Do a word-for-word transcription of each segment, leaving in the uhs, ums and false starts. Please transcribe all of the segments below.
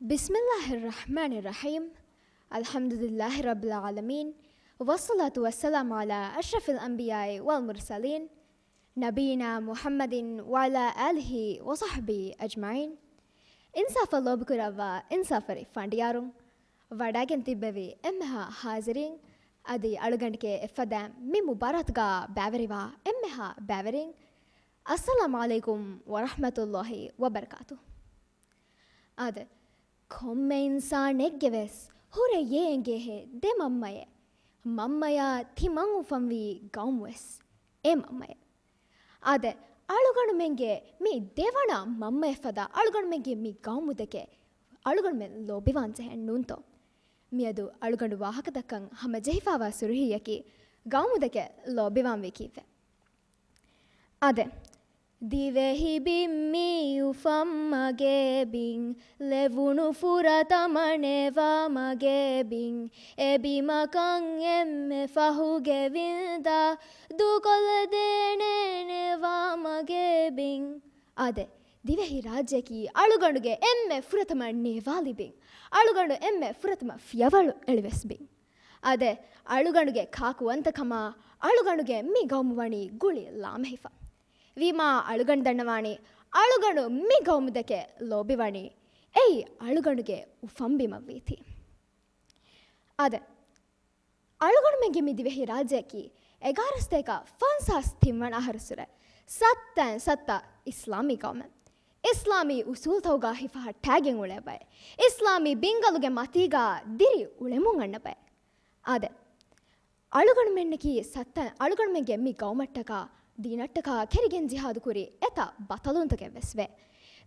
بسم الله الرحمن الرحيم. الحمد لله رب العالمين. والصلاة والسلام على أشرف الأنبياء والمرسلين. نبينا محمد وعلى آله وصحبه أجمعين. އިންސާފަށް ލޯބިކުރައްވާ އިންސާފުވެރި ފަނޑިޔާރުން، ވަޑައިގެން ތިއްބެވި އެންމެހާ ހާޒިރީން، އަދި އަޅުގަނޑުގެ އެއްފަދައިން މި މުބާރާތުގަ ބައިވެރިވާ އެންމެހާ ބައިވެރިން، އައްސަލާމު ޢަލައިކުމް ވަރަޙްމަތުﷲި ވަބަރަކާތުހު. އާދެ، ކޮންމެ އިންސާނެއްގެ ވެސް ހުރެ އެ އެނގޭހޭ ދެ މަންމައެއް. މަންމަޔާ ތިމަން އުފަންވީ ގައުމު ވެސް އެ މަންމައެއް. އާދެ، އަޅުގަނޑުމެންގެ މި ދެވަނަ މަންމައެއް ފަދަ އަޅުގަނޑުމެންގެ މި ގައުމު ދެކެ އަޅުގަނޑުމެން ލޯބިވާން ޖެހެން ނޫންތޯ؟ މިއަދު އަޅުގަނޑު ވާހަކަދައްކަން ހަމަޖެހިފާވާ ސުރުހީއަކީ ގައުމު ދެކެ ލޯބިވާންވީ ކީއްވެ؟ އާދެ، ދިވެހި ބިން މި އުފަން މަގޭ ބިން، ލެވުނު ފުރަތަމަ ނޭވާ މަގޭ ބިން، އެ ބިމަކަށް އެންމެ ފަހުގެ ވިންދާ ދޫކޮށްލަދޭނެ ނޭވާ މަގޭ ބިން. އާދެ، ދިވެހި ރާއްޖެއަކީ އަޅުގަނޑުގެ އެންމެ ފުރަތަމަ ނޭވާލި ބިން، އަޅުގަނޑު އެންމެ ފުރަތަމަ ފިޔަވަޅު އެޅިވެސް ބިން. އާދެ، އަޅުގަނޑުގެ ކާކުވަންތަކަމާ އަޅުގަނޑުގެ މި ގައުމު ވަނީ ގުޅި ލާމެހިފަ. ވީމާ އަޅުގަނޑު ދަންނަވާނީ، އަޅުގަނޑު މި ގައުމު ދެކެ ލޯބިވަނީ އެއީ އަޅުގަނޑުގެ އުފަންބިމަށްވީތީ. އާދެ، އަޅުގަނޑުމެންގެ މި ދިވެހި ރާއްޖެއަކީ އެގާރަ ސަތޭކަ ފަންސާސް ތިންވަނަ އަހަރު ސުރެ ސައްތައިން ސައްތަ އިސްލާމީ ގައުމެއް. އިސްލާމީ އުސޫލުތަކުގަ ހިފަހައްޓާގެން އުޅޭ ބައެއް. އިސްލާމީ ބިންގަލުގެ މަތީގަ ދިރި އުޅެމުން އަންނަ ބައެއް. އާދެ، އަޅުގަނޑުމެންނަކީ ސައްތަ، އަޅުގަނޑުމެންގެ މި ގައުމަށްޓަކާ ދީނަށްޓަކާ ކެރިގެން ޖިހާދު ކުރި އެތައް ބަޠަލުންތަކެއް ވެސް ވޭ.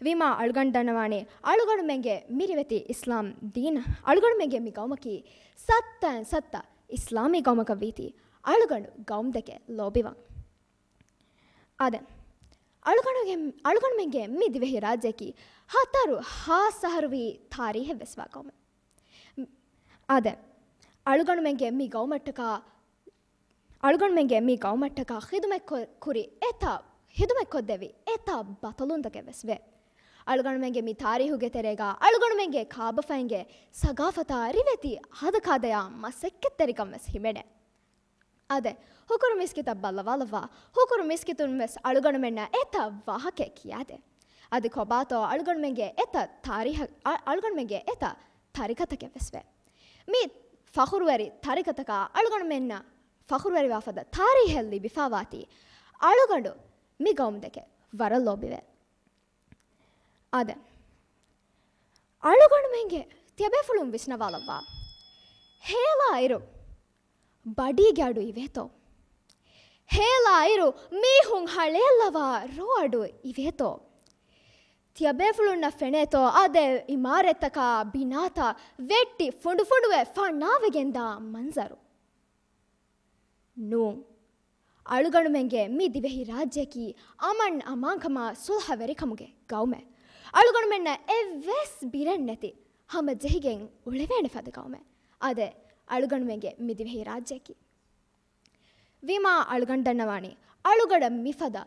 ވީމާ އަޅުގަނޑު ދަންނަވާނީ، އަޅުގަނޑުމެންގެ މި ރިވެތި އިސްލާމް ދީން، އަޅުގަނޑުމެންގެ މި ގައުމަކީ ސައްތައިން ސައްތަ އިސްލާމީ ގައުމަކަށް ވީތީ، އަޅުގަނޑު ގައުމު ދެކެ ލޯބިވަން. އާދެ، އަޅުގަނޑުގެ، އަޅުގަނޑުމެންގެ މި ދިވެހި ރާއްޖެއަކީ ހަތަރު ހާސް އަހަރު ވީ ތާރީހެއް ވެސް ވާ ގައުމެއް. އާދެ، އަޅުގަނޑުމެންގެ މި ގައުމަށްޓަކާ، އަޅުގަނޑުމެންގެ މި ގައުމަށްޓަކާ ޚިދުމަތް ކޮ-، ކުރި އެތައް، ޚިދުމަތް ކޮށްދެއްވި އެތައް ބަޠަލުންތަކެއް ވެސް ވޭ. އަޅުގަނޑުމެންގެ މި ތާރީހުގެ ތެރޭގަ އަޅުގަނޑުމެންގެ ކާބަފައިންގެ ސަގާފަތާ ރިވެތި ހަދަ ކާދަޔާ މަސައްކަތްތެރިކަން ވެސް ހިމެނޭ. އާދެ، ހުކުރު މިސްކިތަށް ބައްލަވާލައްވާ، ހުކުރު މިސްކިތުން ވެސް އަޅުގަނޑުމެންނަށް އެތައް ވާހަކައެއް ކިޔާދޭ. އަދި ކޮބާތޯ އަޅުގަނޑުމެންގެ އެތައް ތާރީހަށް، އަ-، އަޅުގަނޑުމެންގެ އެތައް ތަރިކަތަކެއް ވެސް ވޭ. މި ފަޚުރުވެރި ތަރިކަތަކާ އަޅުގަނޑުމެންނަށް ފަޚުރުވެރިވާ ފަދަ ތާރީހެއް ލިބިފާވާތީ، އަޅުގަނޑު މި ގައުމު ދެކެ ވަރަށް ލޯބިވޭ. އާދެ، އަޅުގަނޑުމެންގެ ތިޔަބޭފުޅުން ވިސްނަވާލައްވާ. ހޭލާއިރު ބަޑީގެ އަޑު އިވޭތޯ؟ ހޭލާއިރު މީހުން ހަޅޭއްލަވާ ރޯ އަޑު އިވޭތޯ؟ ތިޔަބޭފުޅުންނަށް ފެނޭތޯ އާދެ، އިމާރަތްތަކާ ބިނާތައް ވެއްޓި ފުނޑުފުނޑުވެ ފަނާވެގެންދާ މަންޒަރު؟ ނޫން. އަޅުގަނޑުމެންގެ މި ދިވެހި ރާއްޖެއަކީ އަމަން އަމާންކަމާ ސުލްހަވެރިކަމުގެ ގައުމެއް. އަޅުގަނޑުމެންނަށް އެއްވެސް ބިރެއް ނެތި ހަމަ ޖެހިގެން އުޅެވޭނެ ފަދަ ގައުމެއް. އާދެ، އަޅުގަނޑުމެންގެ މި ދިވެހި ރާއްޖެއަކީ. ވީމާ އަޅުގަނޑު ދަންނަވާނީ، އަޅުގަނޑަށް މިފަދަ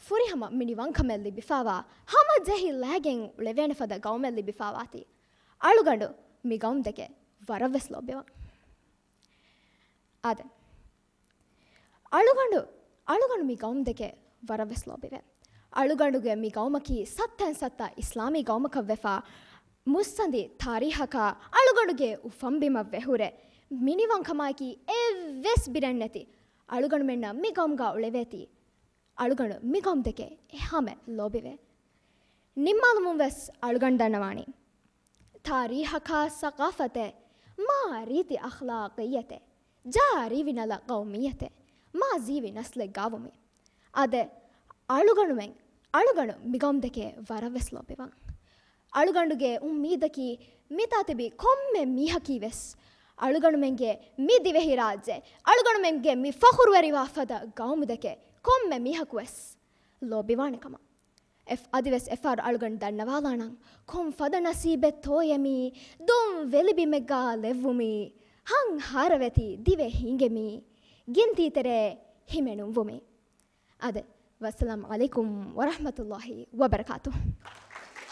ފުރިހަމަ މިނިވަންކަމެއް ލިބިފާވާ، ހަމަ ޖެހި ލައިގެން އުޅެވޭނެ ފަދަ ގައުމެއް ލިބިފާވާތީ، އަޅުގަނޑު މި ގައުމު ދެކެ ވަރަށްވެސް ލޯބިވަން. އާދެ. އަޅުގަނޑު، އަޅުގަނޑު މި ގައުމު ދެކެ ވަރަށްވެސް ލޯބިވޭ. އަޅުގަނޑުގެ މި ގައުމަކީ ސައްތައިން ސައްތަ އިސްލާމީ ގައުމަކަށްވެފާ، މުއްސަނދި ތާރީހަކާ އަޅުގަނޑުގެ އުފަންބިމަށް ވެހުރެ މިނިވަންކަމާއެކީ އެއްވެސް ބިރެއް ނެތި އަޅުގަނޑުމެންނަށް މި ގައުމުގަ އުޅެވޭތީ، އަޅުގަނޑު މި ގައުމު ދެކެ އެހާމެ ލޯބިވޭ. ނިންމާލުމުން ވެސް އަޅުގަނޑު ދަންނަވާނީ، ތާރީހަކާ ސަގާފަތެއް، މާ ރީތި އަޚްލާޤިއްޔަތެއް، ޖާ ރީވި ނަލަ ޤައުމިއްޔަތެއް، މާ ޖީވި ނަސްލެއް ގާވުމީ. އާދެ، އަޅުގަނޑުމެން، އަޅުގަނޑު މި ގައުމު ދެކެ ވަރަށްވެސް ލޯބިވަން. އަޅުގަނޑުގެ އުއްމީދަކީ މިތާ ތިބި ކޮންމެ މީހަކީ ވެސް އަޅުގަނޑުމެންގެ މި ދިވެހި ރާއްޖެ، އަޅުގަނޑުމެންގެ މި ފަޚުރުވެރިވާ ފަދަ ގައުމު ދެކެ ކޮންމެ މީހަކު ވެސް ލޯބިވާނެ ކަމަށް. އެފް-، އަދިވެސް އެފްއާރް އަޅުގަނޑު ދަންނަވާލާނަން، ކޮން ފަދަ ނަސީބެއްތޯއޭ މީ، ދުން ވެލިބިމެއްގާ ލެއްވުމީ، ހަން ހާރަވެތި ދިވެ ހިނގެމީ، ގިންތީތެރޭ ހިމެނުންވުމީ. އާދެ، ވައްސަލާމް ޢަލައިކުމް ވަރަޙްމަތުﷲި ވަބަރަކާތުހު.